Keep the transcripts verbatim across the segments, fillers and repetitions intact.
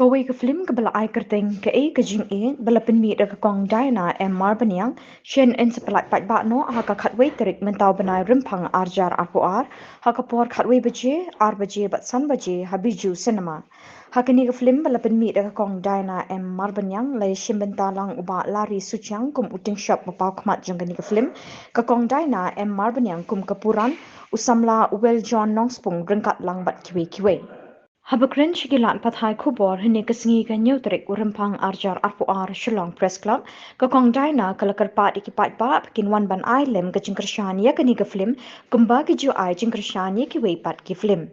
Kawei ka film kaba la ai kyrteng Kaei ka Jingïeit ba la pynmih da ka Kong Diana M Marbaniang, shen yn sa pyllait paidbah noh ha ka khatwei tarik mynta u bnai Rymphang arhajar arphew ar, ha ka por khatwei baje, ar baje bad san baje ha Bijou Cinema. Ha kane ka film ba la pynmih da ka Kong Diana M Marbaniang la ïashim bynta lang u Bah Larry Suchiang kum u tyngshop ba paw khmat jong kane ka film, ka Kong Diana M Marbaniang kum ka Puran, u samla u Well John Nongspung ryngkat lang bad kiwei kiwei. Haba kren sha ki lad pathai khubor hynne ka sngi ka hynñiew tarik u Rymphang arhajar arphew ar Shillong Press Club, ka Kong Diana ka la kyrpad ïa ki paidbah ba kin wan ban ai lem ka jingkyrshan ïa kane ka film kumba ki ju ai jingkyrshan ïa kiwei pat ki film.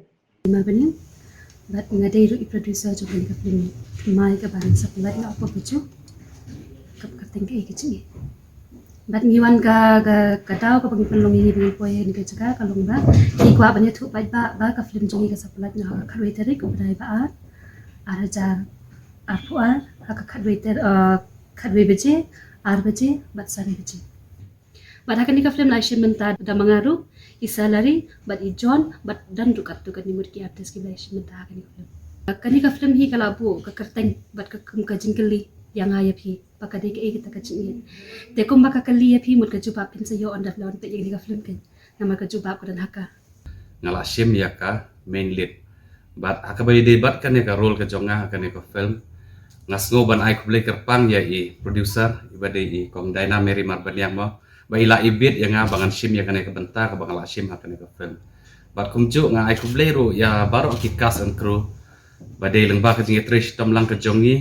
Marbaniang, bad nga dei ruh i producer jong kane ka film. Mai ka ban sa pyllait na apa baju. Ka kyrteng Kaei ka Jingïeit. Bad ngi wan ka, ka, ka daw kaba ngi pynlong ïa ngi ba ngin poi ha kane ka jaka ka long ba ngi kwah ban ïathuh paidbah ba ka film jong ngi ka sa pyllait na ka khatwei tarik u bnai ba ar, arhajar arphew ar, ha ka khatwei tar, eh, khatwei baje, ar baje bad san baje. Bad ha kane ka film la ïashim bynta da ma nga ruh, i Salary bad i John bad don ruh katto katne mut ki artist kiba la ïashim bynta ha kane ka film. Kane ka film hi ka la buh ka kyrteng bad ka kum ka jingkylli ïa nga ïa phi ba ka dei kaei kata ka jingïeit. Te kumba ka kylli ïa phi mut ka jubab phin sa ïoh ynda phi la wan peit ïa kane ka film, kan? Namar ka jubab ka don ha ka. Nga la shim ïa ka main lead. Bad ha kaba ïadei bad kane ka role ka jong nga ha kane ka film, nga sngew ban ai khublei kyrpang ïa i producer iba dei i Kong Diana Mary Marbaniang mo, ba i la ibit ïa nga ba ngan shim ïa kane ka bynta kaba nga la shim ha kane ka film. Bad kumjuh nga ai khublei ruh ïa baroh ki cast and crew ba dei lyngba ka jingïatrei shitom lang ka jong ngi,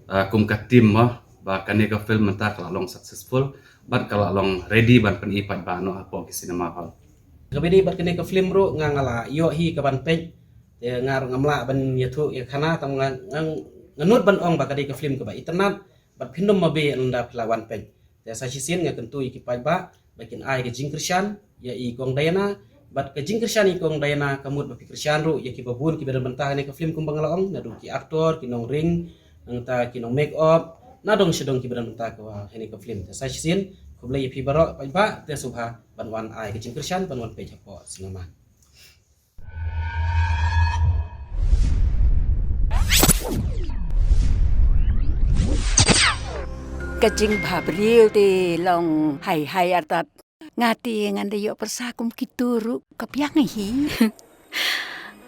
ah, kum ka team mo, ba kane ka film mynta ka la long successful bad ka la long ready ban pyni paidbah noh hapoh ki cinema hall. Kaba ïadei bad kane ka film ruh nga, nga la ïoh hi ka ban peit. Te nga ruh ngam lah ban ïathuh ïa khana, tang nga, nga, nga nud ban ong ba ka dei ka film kaba itynnad bad phin ym mabe ynda phi la wan peit. Te sa shisien nga kyntu ïa ki paidbah ba kin ai ka jingkyrshan ïa i Kong Diana, bad ka jingkyrshan ïa i Kong Diana ka mut ba phi kyrshan ruh ïa kiba bun kiba don bynta ha kane ka film kumba nga la ong, naduh ki actor, ki nongring, nangta ki nong make up, nadong shadong kiba don bynta ha kane ka film. Te sa shisien khublei ïa phi baroh paidbah, te sngewbha ban wan ai ka jingkyrshan, ban wan peit hapoh cinema. Ka jingbhabriew te long hai hai artat. Nga te ngan da ïoh pyrsa kum kito ruh, ka biang hi.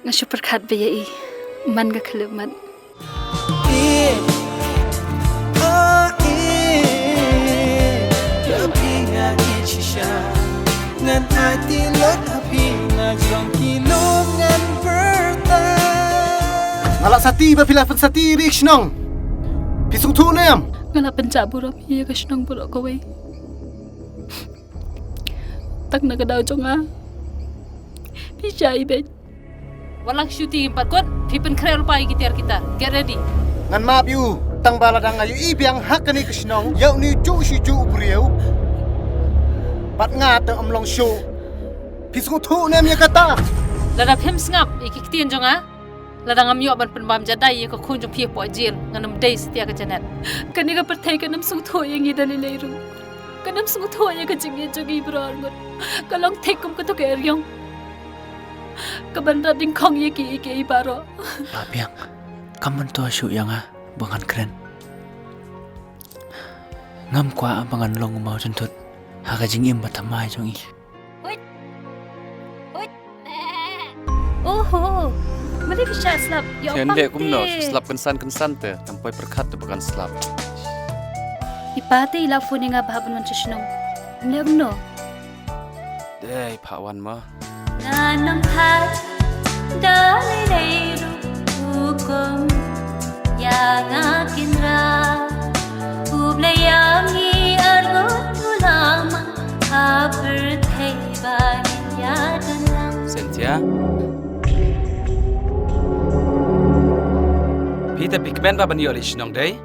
Nga shu pyrkhat ba ïa i man ka khlem mat. Nga la sati ba phi la pynsati ri shnong. Phi sngewthuh ne em? Nga la pynjah burom ïa ka shnong baroh kawei. Tang na ka daw jong nga, phi shah ibit. Wat la shu ti pat kut, phi pynkhreh lypa ïa ki tiar ki tar. Get ready. Ngan map ïa u, tang ba lada nga ïohi biang ha kane ka shnong ïa une u juh shu juh u briew, bad nga te ym long shuh. Phi sngewthuh ne em ïa kata? Lada phim sngap ïa ki ktien jong nga, lada ngam ïoh ban pynbam jadai ïa ka khun jong phi hapoh jel, ngan ym dei satia ka Janet. Kane ka pyrthei kan ym sngewthuh ïa ngi da lei lei ruh. Kan ym sngewthuh ïa ka jingïeit jong ngi baroh arngut. Ka long thik kum kato ka eriong. Ka ban rat dyngkhong ïa kiei kiei baroh. Map biang, kam myntoi shuh ïa nga ba ngan kren. Ngam kwah ba ngan long u mawjynthut ha ka jingim bathymmai jong i. Huit. Huit. Oho. Mane phi shah slap. Ïa, pang kumno? Te slap kynsan kynsan te. Tam poi pyrkhat te ba kan slap. I pa te i la phone ïa nga ba hap ban wan sha shnong. Mane kumno? Dei, phah wan ma. Ngan ym thait da lei lei ruh, hukum ïa nga kin rah. Khublei ïa ngi arngut u la mang ha pyrthei ba ngin ïa don lang. Cynthia? Phi te phi kmen ba ban ïoh leit shnong dei?